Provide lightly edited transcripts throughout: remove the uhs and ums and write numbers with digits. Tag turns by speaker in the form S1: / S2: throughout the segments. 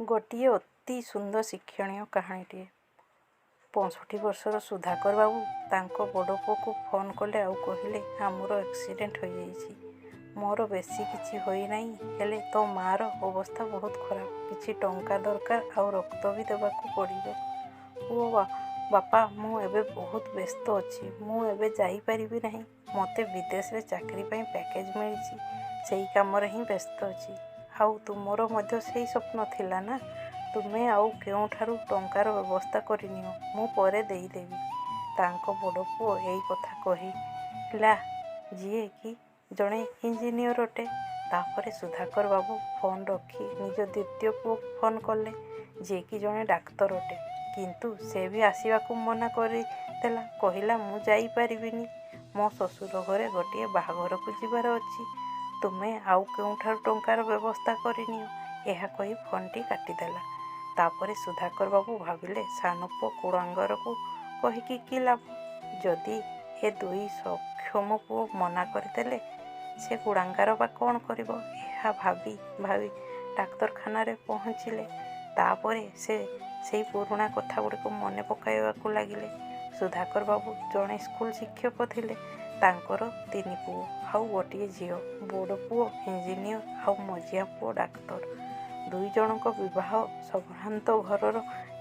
S1: ଗୋଟିଏ ଅତି ସୁନ୍ଦର ଶିକ୍ଷଣୀୟ କାହାଣୀଟିଏ। 65 ବର୍ଷର ସୁଧାକର ବାବୁ ତାଙ୍କ ବଡ଼ ପୁଅକୁ ଫୋନ୍ କଲେ ଆଉ କହିଲେ, ଆମର ଆକ୍ସିଡେଣ୍ଟ ହୋଇଯାଇଛି। ମୋର ବେଶୀ କିଛି ହୋଇନାହିଁ, ହେଲେ ତୋ ମାଆର ଅବସ୍ଥା ବହୁତ ଖରାପ। କିଛି ଟଙ୍କା ଦରକାର ଆଉ ରକ୍ତ ବି ଦେବାକୁ ପଡ଼ିବ। ପୁଅ, ବାପା, ମୁଁ ଏବେ ବହୁତ ବ୍ୟସ୍ତ ଅଛି। ମୁଁ ଏବେ ଯାଇପାରିବି ନାହିଁ। ମୋତେ ବିଦେଶରେ ଚାକିରି ପାଇଁ ପ୍ୟାକେଜ୍ ମିଳିଛି। ସେଇ କାମରେ ହିଁ ବ୍ୟସ୍ତ ଅଛି। ଆଉ ତୁମର ମଧ୍ୟ ସେଇ ସ୍ୱପ୍ନ ଥିଲା ନା? ତୁମେ ଆଉ କେଉଁଠାରୁ ଟଙ୍କାର ବ୍ୟବସ୍ଥା କରିନିଅ, ମୁଁ ପରେ ଦେଇଦେବି। ତାଙ୍କ ବଡ଼ ପୁଅ ଏଇ କଥା କହିଲା, ଯିଏ କି ଜଣେ ଇଞ୍ଜିନିୟର ଅଟେ। ତାପରେ ସୁଧାକର ବାବୁ ଫୋନ୍ ରଖି ନିଜ ଦ୍ୱିତୀୟ ପୁଅକୁ ଫୋନ୍ କଲେ, ଯିଏକି ଜଣେ ଡାକ୍ତର ଅଟେ। କିନ୍ତୁ ସେ ବି ଆସିବାକୁ ମନା କରିଦେଲା। କହିଲା, ମୁଁ ଯାଇପାରିବିନି। ମୋ ଶ୍ୱଶୁର ଘରେ ଗୋଟିଏ ବାହାଘରକୁ ଯିବାର ଅଛି। ତୁମେ ଆଉ କେଉଁଠାରୁ ଟଙ୍କାର ବ୍ୟବସ୍ଥା କରିନିଅ। ଏହା କହି ଫୋନ୍ଟି କାଟିଦେଲା। ତାପରେ ସୁଧାକର ବାବୁ ଭାବିଲେ, ସାନ ପୁଅ କୁଳାଙ୍ଗାରକୁ କହିକି କି ଲାଭ? ଯଦି ଏ ଦୁଇ ସକ୍ଷମ ପୁଅ ମନା କରିଦେଲେ, ସେ କୁଳାଙ୍ଗାର ବା କ'ଣ କରିବ? ଏହା ଭାବି ଭାବି ଡାକ୍ତରଖାନାରେ ପହଞ୍ଚିଲେ। ତାପରେ ସେ ସେଇ ପୁରୁଣା କଥାଗୁଡ଼ିକୁ ମନେ ପକାଇବାକୁ ଲାଗିଲେ। ସୁଧାକର ବାବୁ ଜଣେ ସ୍କୁଲ ଶିକ୍ଷକ ଥିଲେ। ତାଙ୍କର ତିନି ପୁଅ ଆଉ ଗୋଟିଏ ଝିଅ। ବଡ଼ ପୁଅ ଇଞ୍ଜିନିୟର ଆଉ ମଝିଆ ପୁଅ ଡାକ୍ତର। ଦୁଇ ଜଣଙ୍କ ବିବାହ ସମ୍ଭ୍ରାନ୍ତ ଘରର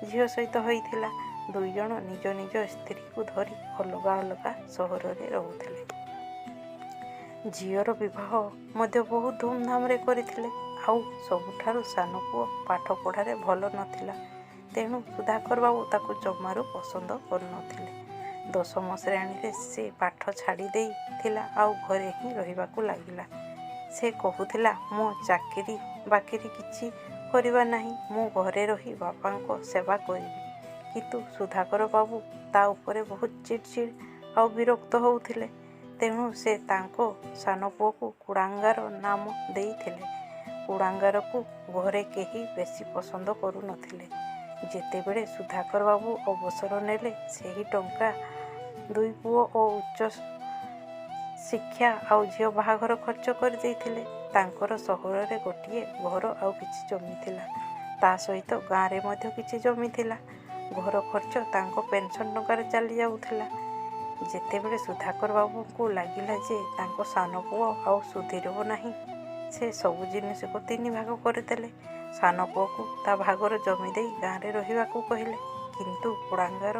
S1: ଝିଅ ସହିତ ହୋଇଥିଲା। ଦୁଇ ଜଣ ନିଜ ନିଜ ସ୍ତ୍ରୀକୁ ଧରି ଅଲଗା ଅଲଗା ସହରରେ ରହୁଥିଲେ। ଝିଅର ବିବାହ ମଧ୍ୟ ବହୁତ ଧୁମଧାମରେ କରିଥିଲେ। ଆଉ ସବୁଠାରୁ ସାନ ପୁଅ ପାଠ ପଢ଼ାରେ ଭଲ ନଥିଲା, ତେଣୁ ସୁଧାକର ବାବୁ ତାକୁ ଜମାରୁ ପସନ୍ଦ କରୁନଥିଲେ। 10ମ ଶ୍ରେଣୀରେ ସେ ପାଠ ଛାଡ଼ି ଦେଇଥିଲା ଆଉ ଘରେ ହିଁ ରହିବାକୁ ଲାଗିଲା। ସେ କହୁଥିଲା, ମୋ ଚାକିରି ବାକିରି କିଛି କରିବା ନାହିଁ, ମୁଁ ଘରେ ରହି ବାପାଙ୍କ ସେବା କରିବି। କିନ୍ତୁ ସୁଧାକର ବାବୁ ତା ଉପରେ ବହୁତ ଚିଡ଼ଚିଡ଼ ଆଉ ବିରକ୍ତ ହେଉଥିଲେ। ତେଣୁ ସେ ତାଙ୍କ ସାନ ପୁଅକୁ କୁଳାଙ୍ଗାର ନାମ ଦେଇଥିଲେ। କୁଳାଙ୍ଗାରକୁ ଘରେ କେହି ବେଶୀ ପସନ୍ଦ କରୁନଥିଲେ। ଯେତେବେଳେ ସୁଧାକର ବାବୁ ଅବସର ନେଲେ, ସେହି ଟଙ୍କା ଦୁଇ ପୁଅ ଓ ଉଚ୍ଚ ଶିକ୍ଷା ଆଉ ଝିଅ ବାହାଘର ଖର୍ଚ୍ଚ କରିଦେଇଥିଲେ। ତାଙ୍କର ସହରରେ ଗୋଟିଏ ଘର ଆଉ କିଛି ଜମି ଥିଲା। ତା ସହିତ ଗାଁରେ ମଧ୍ୟ କିଛି ଜମି ଥିଲା। ଘର ଖର୍ଚ୍ଚ ତାଙ୍କ ପେନସନ୍ ଟଙ୍କାରେ ଚାଲିଯାଉଥିଲା। ଯେତେବେଳେ ସୁଧାକର ବାବୁଙ୍କୁ ଲାଗିଲା ଯେ ତାଙ୍କ ସାନ ପୁଅ ଆଉ ସୁଧୁରିବ ନାହିଁ, ସେ ସବୁ ଜିନିଷକୁ ତିନି ଭାଗ କରିଦେଲେ। ସାନ ପୁଅକୁ ତା ଭାଗର ଜମି ଦେଇ ଗାଁରେ ରହିବାକୁ କହିଲେ। କିନ୍ତୁ କୁଳାଙ୍ଗାର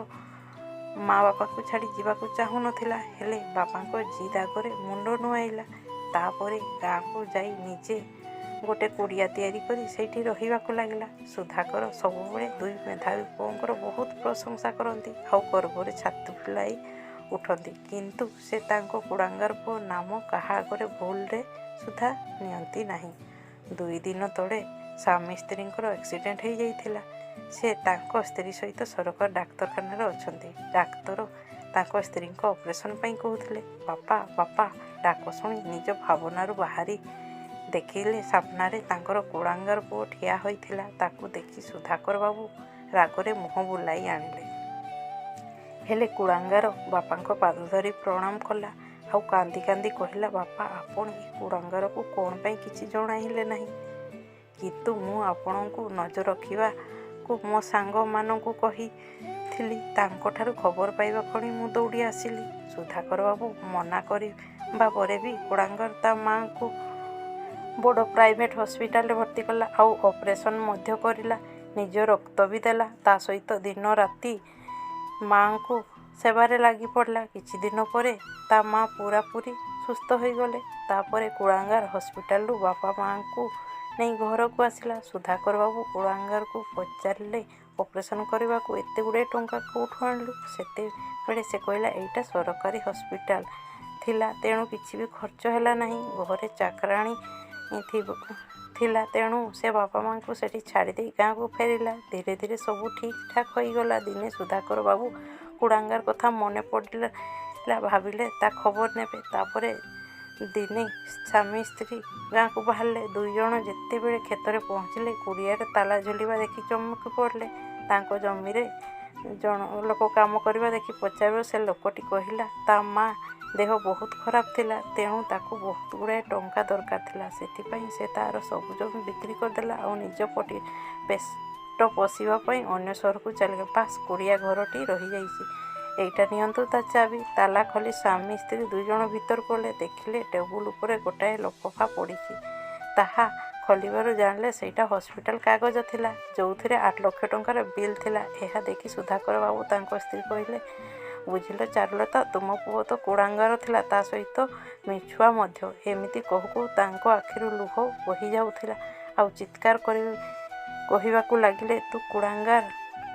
S1: ମା ବାପାଙ୍କୁ ଛାଡ଼ି ଯିବାକୁ ଚାହୁଁନଥିଲା, ହେଲେ ବାପାଙ୍କ ଜିଦ୍ ଆଗରେ ମୁଣ୍ଡ ନୁଆଁଇଲା। ତାପରେ ଗାଁକୁ ଯାଇ ନିଜେ ଗୋଟେ କୁଡ଼ିଆ ତିଆରି କରି ସେଇଠି ରହିବାକୁ ଲାଗିଲା। ସୁଧାକର ସବୁବେଳେ ଦୁଇ ମେଧାବୀ ପୁଅଙ୍କର ବହୁତ ପ୍ରଶଂସା କରନ୍ତି ଆଉ ଗର୍ବରେ ଛାତି ଫୁଲାଇ ଉଠନ୍ତି। କିନ୍ତୁ ସେ ତାଙ୍କ କୁଳାଙ୍ଗାର ପୁଅ ନାମ କାହା ଆଗରେ ଭୁଲରେ ସୁଦ୍ଧା ନିଅନ୍ତି ନାହିଁ। 2 ଦିନ ତଳେ ସ୍ୱାମୀ ସ୍ତ୍ରୀଙ୍କର ଆକ୍ସିଡେଣ୍ଟ ହୋଇଯାଇଥିଲା। ସେ ତାଙ୍କ ସ୍ତ୍ରୀ ସହିତ ସରକାରୀ ଡାକ୍ତରଖାନାରେ ଅଛନ୍ତି। ଡାକ୍ତର ତାଙ୍କ ସ୍ତ୍ରୀଙ୍କ ଅପରେସନ୍ ପାଇଁ କହୁଥିଲେ। ବାପା, ବାପା ଡାକ ଶୁଣି ନିଜ ଭାବନାରୁ ବାହାରି ଦେଖିଲେ, ସାମ୍ନାରେ ତାଙ୍କର କୁଳାଙ୍ଗାର ପୁଅ ଠିଆ ହୋଇଥିଲା। ତାକୁ ଦେଖି ସୁଧାକର ବାବୁ ରାଗରେ ମୁହଁ ବୁଲାଇ ଆଣିଲେ। ହେଲେ କୁଳାଙ୍ଗାର ବାପାଙ୍କ ପାଦ ଧରି ପ୍ରଣାମ କଲା ଆଉ କାନ୍ଦି କାନ୍ଦି କହିଲା, ବାପା, ଆପଣ ଏ କୁଳାଙ୍ଗାରକୁ କ'ଣ ପାଇଁ କିଛି ଜଣାଇଲେ ନାହିଁ? କିନ୍ତୁ ମୁଁ ଆପଣଙ୍କୁ ନଜର ରଖିବାକୁ ମୋ ସାଙ୍ଗମାନଙ୍କୁ କହିଥିଲି। ତାଙ୍କଠାରୁ ଖବର ପାଇବା କ୍ଷଣି ମୁଁ ଦୌଡ଼ି ଆସିଲି। ସୁଧାକର ବାବୁ ମନା କରିବା ପରେ ବି କୁଳାଙ୍ଗାର ତା ମାଆଙ୍କୁ ବଡ଼ ପ୍ରାଇଭେଟ୍ ହସ୍ପିଟାଲରେ ଭର୍ତ୍ତି କଲା ଆଉ ଅପରେସନ୍ ମଧ୍ୟ କରିଲା। ନିଜ ରକ୍ତ ବି ଦେଲା। ତା ସହିତ ଦିନ ରାତି ମାଆଙ୍କୁ ସେବାରେ ଲାଗି ପଡ଼ିଲା। କିଛି ଦିନ ପରେ ତା ମା ପୂରାପୂରି ସୁସ୍ଥ ହୋଇଗଲେ। ତାପରେ କୁଳାଙ୍ଗାର ହସ୍ପିଟାଲରୁ ବାପା ମାଆଙ୍କୁ ନେଇ ଘରକୁ ଆସିଲା। ସୁଧାକର ବାବୁ କୁଳାଙ୍ଗାରକୁ ପଚାରିଲେ, ଅପରେସନ୍ କରିବାକୁ ଏତେ ଗୁଡ଼ିଏ ଟଙ୍କା କେଉଁଠୁ ଆଣିଲୁ? ସେତେବେଳେ ସେ କହିଲା, ଏଇଟା ସରକାରୀ ହସ୍ପିଟାଲ ଥିଲା, ତେଣୁ କିଛି ବି ଖର୍ଚ୍ଚ ହେଲା ନାହିଁ। ଘରେ ଚାକରାଣୀ ଥିଲା, ତେଣୁ ସେ ବାପା ମାଆଙ୍କୁ ସେଠି ଛାଡ଼ିଦେଇ ଗାଁକୁ ଫେରିଲା। ଧୀରେ ଧୀରେ ସବୁ ଠିକ୍ ଠାକ୍ ହୋଇଗଲା। ଦିନେ ସୁଧାକର ବାବୁ କୁଳାଙ୍ଗାର କଥା ମନେ ପଡ଼ିଲା। ଭାବିଲେ ତା ଖବର ନେବେ। ତାପରେ ଦିନେ ସ୍ୱାମୀ ସ୍ତ୍ରୀ ଗାଁକୁ ବାହାରିଲେ। ଦୁଇ ଜଣ ଯେତେବେଳେ କ୍ଷେତରେ ପହଞ୍ଚିଲେ, କୁଡ଼ିଆରେ ତାଲା ଝୁଲିବା ଦେଖି ଚମକି ପଡ଼ିଲେ। ତାଙ୍କ ଜମିରେ ଜଣ ଲୋକ କାମ କରିବା ଦେଖି ପଚାରିବାରୁ ସେ ଲୋକଟି କହିଲା, ତା ମା ଦେହ ବହୁତ ଖରାପ ଥିଲା, ତେଣୁ ତାକୁ ବହୁତ ଗୁଡ଼ାଏ ଟଙ୍କା ଦରକାର ଥିଲା। ସେଥିପାଇଁ ସେ ତା'ର ସବୁ ଜମି ବିକ୍ରି କରିଦେଲା ଆଉ ନିଜ ପଟି ପେଟ ପୋଷିବା ପାଇଁ ଅନ୍ୟ ସହରକୁ ଚାଲିଗଲା। ବାସ୍, କୁଡ଼ିଆ ଘରଟି ରହିଯାଇଛି। ଏଇଟା ନିଅନ୍ତୁ ତା ଚାବି। ତାଲା ଖୋଲି ସ୍ୱାମୀ ସ୍ତ୍ରୀ ଦୁଇଜଣ ଭିତରକୁ ଗଲେ। ଦେଖିଲେ ଟେବୁଲ ଉପରେ ଗୋଟାଏ ଲଫାଫା ପଡ଼ିଛି। ତାହା ଖୋଲିବାରୁ ଜାଣିଲେ ସେଇଟା ହସ୍ପିଟାଲ କାଗଜ ଥିଲା, ଯେଉଁଥିରେ 8 ଲକ୍ଷ ଟଙ୍କାର ବିଲ୍ ଥିଲା। ଏହା ଦେଖି ସୁଧାକର ବାବୁ ତାଙ୍କ ସ୍ତ୍ରୀ କହିଲେ, "ବୁଝିଲ ଚାରୁଲତା, ତୁମ ପୁଅ ତ କୁଳାଙ୍ଗାର ଥିଲା, ତା ସହିତ ମିଛୁଆ ମଧ୍ୟ।" ଏମିତି କହୁ କହୁ ତାଙ୍କ ଆଖିରୁ ଲୁହ ବୋହିଯାଉଥିଲା ଆଉ ଚିତ୍କାର କରି କହିବାକୁ ଲାଗିଲେ, "ତୁ କୁଳାଙ୍ଗାର,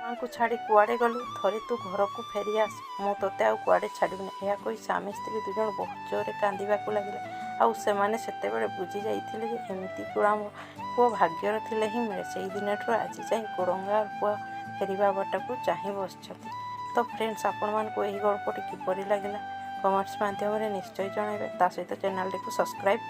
S1: ମାଙ୍କୁ ଛାଡ଼ି କୁଆଡ଼େ ଗଲୁ? ଥରେ ତୁ ଘରକୁ ଫେରିଆସ, ମୁଁ ତୋତେ ଆଉ କୁଆଡ଼େ ଛାଡ଼ିବିନି।" ଏହା କହି ସ୍ୱାମୀ ସ୍ତ୍ରୀ ଦୁଇଜଣ ବହୁତ ଜୋରରେ କାନ୍ଦିବାକୁ ଲାଗିଲେ। ଆଉ ସେମାନେ ସେତେବେଳେ ବୁଝି ଯାଇଥିଲେ ଯେ ଏମିତି କୁଳା ପୁଅ ଭାଗ୍ୟରେ ଥିଲେ ହିଁ ମିଳେ। ସେଇ ଦିନଠାରୁ ଆଜି ଯାଏଁ କୁଳାଙ୍ଗାର ପୁଅ ଫେରିବା ବାଟକୁ ଚାହିଁ ବସିଛନ୍ତି। ତ ଫ୍ରେଣ୍ଡସ୍, ଆପଣମାନଙ୍କୁ ଏହି ଗଳ୍ପଟି କିପରି ଲାଗିଲା, କମେଣ୍ଟସ୍ ମାଧ୍ୟମରେ ନିଶ୍ଚୟ ଜଣାଇବେ। ତା ସହିତ ଚ୍ୟାନେଲଟିକୁ ସବସ୍କ୍ରାଇବ୍